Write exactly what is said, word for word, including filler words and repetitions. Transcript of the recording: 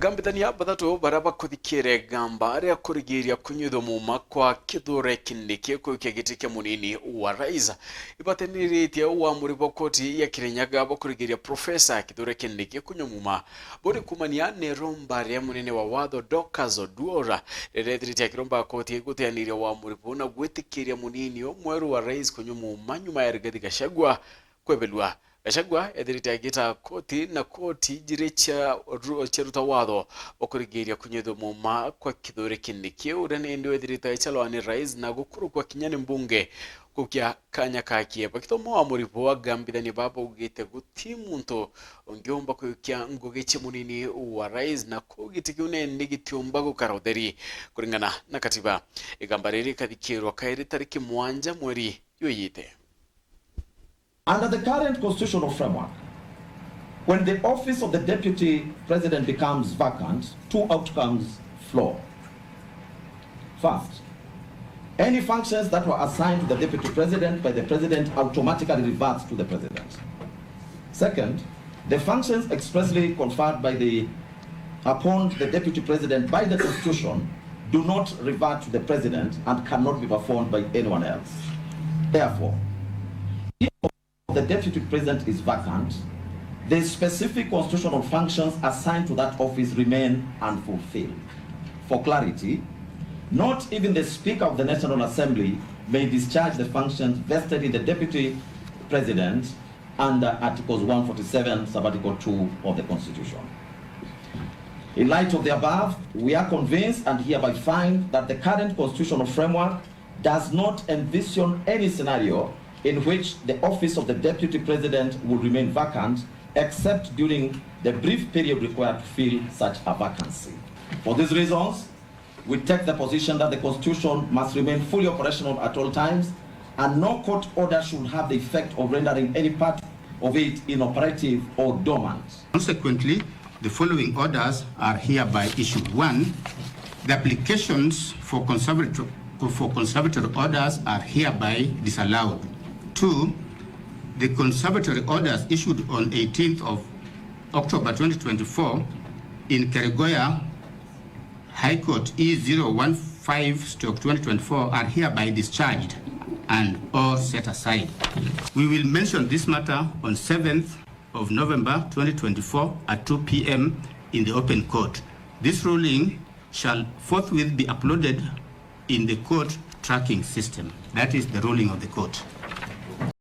Gambithania bathatu baria bakuthikire igamba ria kurigiria kunyuithua muuma kwa Kithure Kindiki kuikia giti kia munini wa rais, ibataniritie uamuri bwa koti ya Kirinyaga bwa kurigiria Profesa Kithure Kindiki kunyua muuma. Buri kumania ni iromba ria munene wa watho Dorcas Oduor, riria ethirite akiromba koti guteaniria uamuri buu na gwitikiria munini umweru wa rais kunyua muuma nyuma ya Rigathi Gachagua kwebelua. Gachagua ethirite agita koti na koti ijiri cia ru-, cia ruta watho bwa kurigiria kunyuithua muuma kwa Kithure Kindiki, uria nindi wethirite aicalwa ni rais na gukurukwa kinya ni mbunge gukia kanya kakie. Bakithoma uamuri buu, agambithania baa baugite guti muntu ungiumba kuikia ngugi cia munini wa rais, na kou giti kiu nindi gitiumba gukara utheri kuringana na katiba. Igamba riri rikathikirwa kairi tariki mwanja mweri juyite. Under the current constitutional framework, when the office of the deputy president becomes vacant, two outcomes flow. First, any functions that were assigned to the deputy president by the president automatically reverts to the president. Second, the functions expressly conferred by the, upon the deputy president by the constitution do not revert to the president and cannot be performed by anyone else. Therefore, if the deputy president is vacant, the specific constitutional functions assigned to that office remain unfulfilled. For clarity, not even the Speaker of the National Assembly may discharge the functions vested in the deputy president under Articles one forty-seven, Sub-Article two of the Constitution. In light of the above, we are convinced and hereby find that the current constitutional framework does not envision any scenario in which the office of the Deputy President will remain vacant except during the brief period required to fill such a vacancy. For these reasons, we take the position that the Constitution must remain fully operational at all times and no court order should have the effect of rendering any part of it inoperative or dormant. Consequently, the following orders are hereby issued. One, the applications for conservatory, for conservatory orders are hereby disallowed. Two, the conservatory orders issued on eighteenth of October twenty twenty-four in Keregoya High Court E zero one five stroke twenty twenty-four are hereby discharged and or set aside. We will mention this matter on seventh of November twenty twenty-four at two p m in the open court. This ruling shall forthwith be uploaded in the court tracking system. That is the ruling of the court.